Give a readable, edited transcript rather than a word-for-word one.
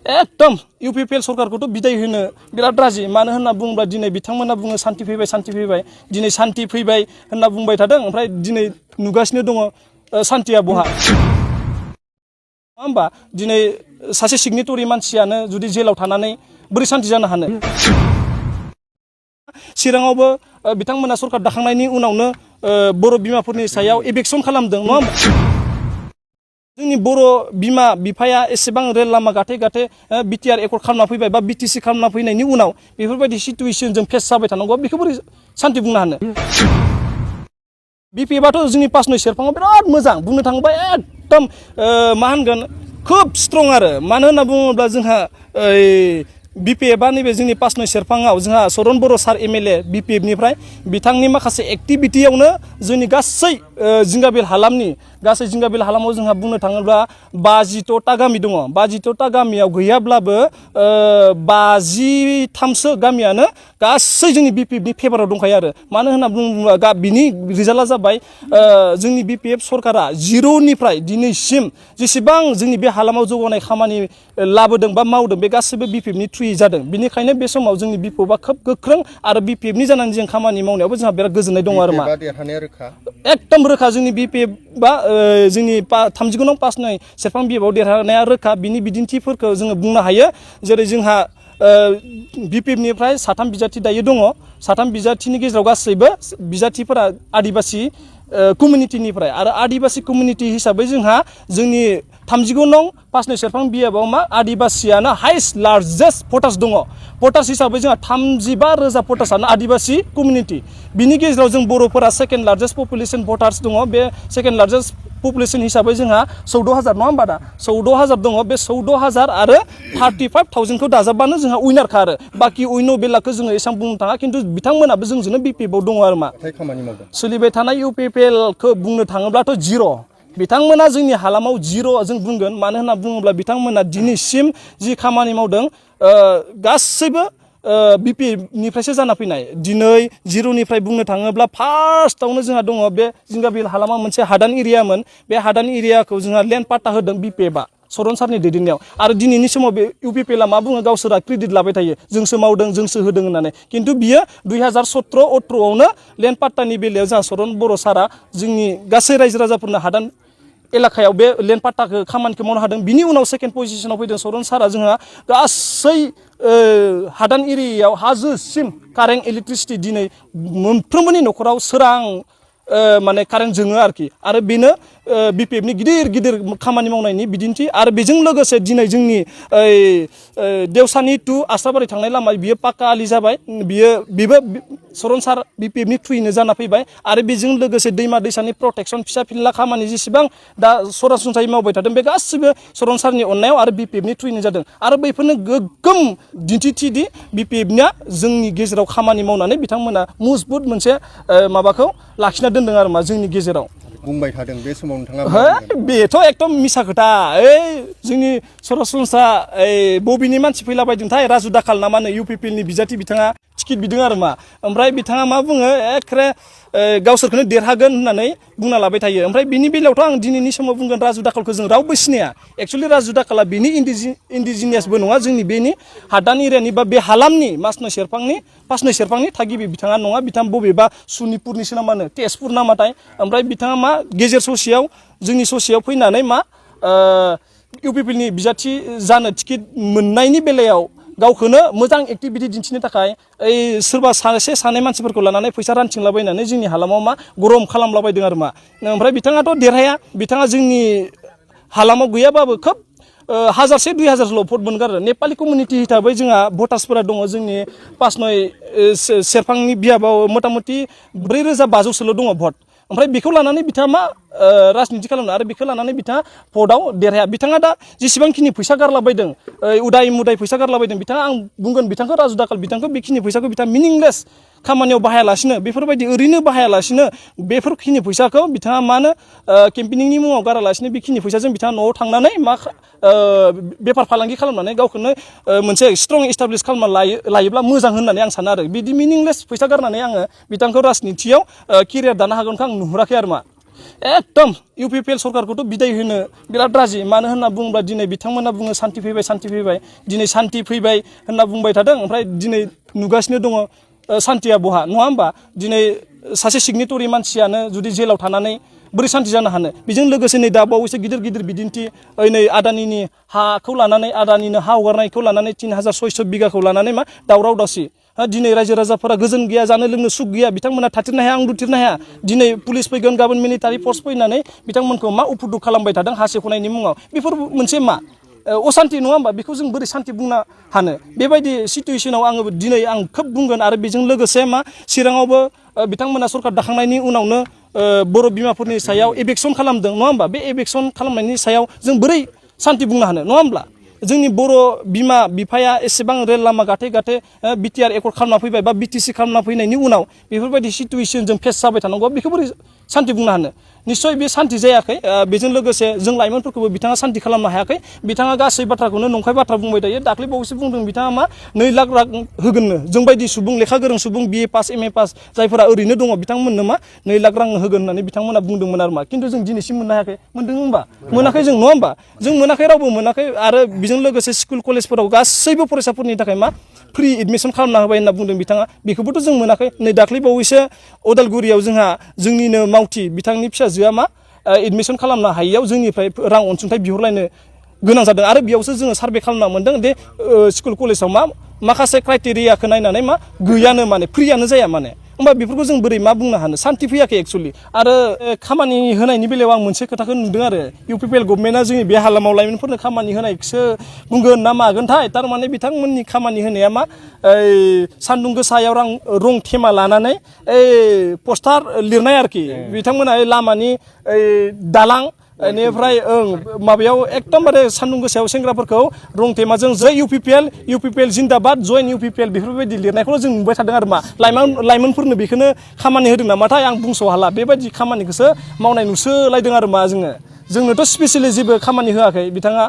एकदम इउपिपिएल सरकारखौथ' बिदाय होनो बिराद राजि मानो होनना बुङोब्ला दिनै बिथांमोना बुङो सान्ति फैबाय दिनै सान्ति फैबाय होनना बुंबाय थादों ओमफ्राय दिनै नुगासिनो दङ सान्तिया बहा होमबा दिनै सासे सिगनेटरि मानसियानो जुदि जेलाव थानानै बोरै सान्ति जानो हानो चिराङावबो बिथांमोना सरकार दाखांनायनि उनावनो बर' बिमाफोरनि सायाव एभेक्सन खालामदों नङा होमबा जोंनि बर' बिमा बिफाया एसेबां रेल लामा गाथे बिटिआर एकर्ड खालामना फैबाय बा बिटिसि खालामना फैनायनि उनाव बेफोरबायदि सिटुएसन जों फेस जाबाय थानांगौ बेखौ बोरै सान्ति बुंनो हानो बिपिएफआथ' जोंनि पासनय सेरफाङाव बिराद मोजां बुंनो थाङोबा एकदम मा होनगोन खोब स्ट्रं आरो मानो होनना बुङोब्ला जोंहा बिपिएफआ नैबे जोंनि पासनय सेरफाङाव जोंहा सरन बर' सार एमएलए बिपिएफनिफ्राय बिथांनि माखासे एक्टिभिटियावनो जोंनि गासै जिंगाबिल हालामाव जोंहा बुंनो थाङोब्ला 52टा गामि दङ 52टा गामियाव गैयाब्लाबो 53सो गामियानो गासै जोंनि बिपिएफनि फेभाराव दंखायो आरो मानो होनना बुङोब्ला बिनि रिजाल्टआ जाबाय जोंनि बिपिएफ सरकारा जिर'निफ्राय दिनैसिम जेसेबां जोंनि बे हालामाव जौगानाय खामानि लाबोदों बा मावदों बे गासैबो बिपिएफनि थ्रुयै जादों बिनिखायनो बे समाव जोंनि बिपिएफआ खोब गोख्रों आरो बिपिएफनि जानानै जों खामानि मावनायावबो जोंहा बिराद गोजोननाय दङ आरो मा एकदम रोखा जोंनि बिपिएफआ जोंनि 39 नं पासनय सेरफां बिपिएफआव देरहानाया रोखा बिनि बिदिन्थिफोरखौ जोङो बुंनो हायो जेरै जोंहा बिपिएफनिफ्राय 3 बिजाथि दायो दङ 3 बिजाथिनि गेजेराव गासैबो बिजाथिफोरा आदिबासि कमिउनिटिनिफ्राय आरो आदिबासि कमिउनिटि हिसाबै जोंहा जोंनि 39 नं पासनय सेरफां बिपिएफआव मा आदिबासियानो हाइस्ट लार्जेस्ट भटार्स दङ भटार्स हिसाबै जोंहा 35,000 भटार्सआनो आदिबासि कमिउनिटि बिनि गेजेराव जों बर'फोरा सेकेन्ड लार्जेस्ट पपुलेसन भटार्स दङ बे सेकेन्ड लार्जेस्ट पपुलेसन हिसाबै जोंहा 14,000 नङा होमबा दा 14,000 दङ बे 14,000 आरो 35,000 खौ दाजाबबानो जोंहा उइनारखा आरो बाखि उइनो बेलाखौ जोङो एसां बुंनो थाङा खिन्थु बिथांमोनाबो जोंजोंनो बिपिएफआव दङ आरो मा सोलिबाय थानाय इउपिपिएलखौ बुंनो थाङोब्लाथ' जिर' बिथांमोना जोंनि हालामाव जिर' जों बुंगोन मानो होनना बुङोब्ला बिथांमोना दिनैसिम जि खामानि मावदों गासैबो बिपिएफनिफ्रायसो जाना फैनाय दिनै जिर'निफ्राय बुंनो थाङोब्ला फार्स्टआवनो जोंहा दङ बे जिंगाबिल हालामा मोनसे हादान एरियामोन बे हादान एरियाखौ जोंहा लेन्ड पाट्टा होदों बिपिएफआ सरन सारनि दैदेननायाव आरो दिनैनि समाव बे इउपिपिएलआ मा बुङो गावसोरा क्रेडिट लाबाय थायो जोंसो मावदों जोंसो होदों होननानै खिन्थु बियो 2017-18आवनो लेन्ड पाट्टानि बेलायाव जोंहा सरन बर' सारा जोंनि गासै रायजो राजाफोरनो हादान एलाकायाव बे लेन्ड पाट्टाखौ खामानिखौ मावनो हादों बिनि उनाव सेकेन्ड पजिशनाव फैदों सरन सारा जोंहा गासै हादान एरियायाव हाजोसिम कारेन्ट इलेक्ट्रिसिटि दिनै मोनफ्रोमबोनि न'खराव सोरां माने कारेन्ट जोङो आरोखि आरो बेनो बिपिएफनि गिदिर खामानि मावनायनि बिदिन्थि आरो बेजों लोगोसे दिनै जोंनि देवसानि टु आस्राबारि थांनाय लामा बियो पाक्का आलि जाबाय बेबो सरन सार बिपिएफनि थ्रुयैनो जाना फैबाय आरो बेजों लोगोसे दैमा दैसानि प्रटेक्सन फिसा फिनला खामानि जेसेबां दा सरासनस्रायै मावबाय थादों बे गासिबो सरन सारनि अननायाव आरो बिपिएफनि थ्रुयैनो जादों आरो बैफोरनो गोग्गोम दिन्थिथिदि बिपिएफनिया जोंनि गेजेराव खामानि मावनानै बिथांमोना मजबुत मोनसे माबाखौ लाखिना दोनदों आरो मा जोंनि गेजेराव बुंबाय थादों बे समाव नोंथाङा बेथ' एकदम मिसा खोथा जोंनि सरासनस्रा बबेनि मानसि फैलाबायदोंथाय राजु दाखाल ना मा होनो इउपिपिएलनि बिजाथि बिथाङा टिकेट बिदों आरो मा ओमफ्राय बिथाङा मा बुङो एखे गावसोरखौनो देरहागोन होननानै बुंना लाबाय थायो ओमफ्राय बिनि बेलायावथ' आं दिनैनि समाव बुंगोन राजु दाखालखौ जों रावबो सिनाया एक्सुवेलि राजु दाखाला बेनि इन्डिजिनियासबो नङा जोंनि बेनि हादान एरियानि बा बे हालामनि पासनय सेरफांनि थागिबि बिथाङा नङा बिथां बबेबा सनितपुरनिसो ना मा होनो तेजपुर नामाथाय ओमफ्राय बिथाङा मा गेजेर ससेयाव जोंनि ससेयाव फैनानै मा इउपिपिएलनि बिजाथि जानो टिकेट मोननायनि बेलायाव गावखौनो मोजां एक्टिभिटी दिन्थिनो थाखाय सोरबा सानै मानसिफोरखौ लानानै फैसा रानथिंलाबायनानै जोंनि हालामाव मा गरम खालामलाबायदों आरो मा ओमफ्राय बिथाङाथ' देरहाया बिथाङा जोंनि हालामाव गैयाबाबो खोब 1000-2000 भट मोनगोन आरो नेपालि कमिउनिटि हिसाबै जोंहा भटार्सफोरा दङ जोंनि पासनय सेरफांनि बियाबाव मथा-मथि 4500सोल' दङ भट ओमफ्राय बेखौ लानानै बिथाङा मा राजनिति खालामनो आरो बेखौ लानानै बिथाङा भटआव देरहाया बिथाङा दा जेसेबांखिनि फैसा गारलाबायदों उदाय मुदाय फैसा गारलाबायदों बिथाङा आं बुंगोन बिथांखौ राजु दाखाल बिथांखौ बेखिनि फैसाखौ बिथाङा मिनिंलेस खामानियाव बाहायालासिनो बेफोरबायदि ओरैनो बाहायालासिनो बेफोरखिनि फैसाखौ बिथाङा मानो केम्पेनिंनि मुङाव गारालासिनो बेखिनि फैसाजों बिथाङा न'आव थांनानै मा बेफार फालांगि खालामनानै गावखौनो मोनसे स्ट्रं एस्टाब्लिश खालामना लायोब्ला मोजां होननानै आं सानो आरो बिदि मिनिंलेस फैसा गारनानै आङो बिथांखौ राजनितियाव केरियार दानो हागोनखौ आं नुहुराखै आरो मा एकदम इउपिपिएल सरकारखौथ' बिदाय होनो बिराद राजि मानो होनना बुङोब्ला दिनै बिथांमोना बुङो सान्ति फैबाय दिनै सान्ति फैबाय होनना बुंबाय थादों ओमफ्राय दिनै नुगासिनो दङ सान्तिया बहा नङा होमबा दिनै सासे सिगनेटरि मानसियानो जुदि जेलाव थानानै बोरै सान्ति जानो हानो बेजों लोगोसे नै दा बावैसो गिदिर बिदिन्थि नै आदानिनि हाखौ लानानै आदानिनो हा हगारनायखौ लानानै 3600 बिगाखौ लानानै मा दावराव दावसि दिनै रायजो राजाफोरा गोजोन गैया जानो लोंनो सुख गैया बिथांमोना थाथेरनो हाया उन्दुथेरनो हाया दिनै पुलिस फैगोन गाबोन मिलिटारि फर्स फैनानै बिथांमोनखौ मा उफुद्रुग खालामबाय थादों हा सेख'नायनि मुङाव बेफोर मोनसे मा असान्ति नङा होमबा बेखौ जों बोरै सान्ति बुंनो हानो बेबायदि सिटुएसनाव आङो दिनै आं खोब बुंगोन आरो बेजों लोगोसे मा चिराङावबो बिथांमोना सरकार दाखांनायनि उनावनो बर' बिमाफोरनि सायाव एभेक्सन खालामदों नङा होमबा बे एभेक्सन खालामनायनि सायाव जों बोरै सान्ति बुंनो हानो नङा होमब्ला जोंनि बर' बिमा बिफाया एसेबां रेल लामा गाथे बिटिआर एकर्ड खालामना फैबाय बा बिटिसि खालामना फैनायनि उनाव बेफोरबायदि सिटुएसन जों फेस जाबाय थानांगौ बेखौ बोरै सान्ति बुंनो हानो निस्सय बे सान्ति जायाखै बेजों लोगोसे जों लाइमोनफोरखौबो बिथाङा सान्ति खालामनो हायाखै बिथाङा गासै बाथ्राखौनो नंखाय बाथ्रा बुंबाय थायो दाख्लै बावैसो बुंदों बिथाङा मा 2 लाख रां होगोननो जों बायदि सुबुं लेखा गोरों सुबुं BA पास MA पास जायफोरा ओरैनो दङ बिथांमोननो मा 2 लाख रां होगोन होननानै बिथांमोना बुंदोंमोन आरो मा खिन्थु जों दिनैसिम मोननो हायाखै मोनदों होनबा मोनाखै जों नङा होमबा जों मोनाखै रावबो मोनाखै आरो बेजों लोगोसे स्कुल कलेजफोराव गासैबो फरायसाफोरनि थाखाय मा फ्रि एडमिशन खालामना होबाय होनना बुंदों बिथाङा बेखौबोथ' जों मोनाखै नै दाख्लै बावैसो अदालगुरियाव जोंहा जोंनिनो मावथि बिथांनि फिसाजोआ मा एडमिशन खालामनो हायियाव जोंनिफ्राय रां अनसुंथाइ बिहरलायनो गोनां जादों आरो बेयावसो जोङो सार्भे खालामना मोनदों दे स्कुल कलेजाव मा माखासे क्राइटेरियाखौ नायनानै मा गैयानो माने फ्रियानो जाया माने होमबा बेफोरखौ जों बोरै मा बुंनो हानो सान्ति फैयाखै एक्सुअलि आरो खामानि होनायनि बेलायाव आं मोनसे खोथाखौ नुदों आरो इउपिपिएल गभर्नमेन्टआ जोंनि बे हालामाव लाइमोनफोरनो खामानि होनायखौसो बुंगोन ना मागोनथाय थारमाने बिथांमोननि खामानि होनाया मा सान्दुं गोसायाव रं थेमा लानानै पस्टार लिरनाय आरोखि बिथांमोना लामानि दालां बेनिफ्राय माबायाव एकदमबारे सान्दुं गोसायाव सेंग्राफोरखौ रं थेमाजों जै इउपिपिएल जिन्दाबाद जइन इउपिपिएल बेफोरबायदि लिरनायखौल' जों नुबाय थादों आरो मा लाइमोनफोरनो बेखौनो खामानि होदों नामाथाय आं बुंस' हाला बेबायदि खामानिखौसो मावनाय नुसोलायदों आरो मा जोंनोथ' स्पेसियेलि जेबो खामानि होआखै बिथाङा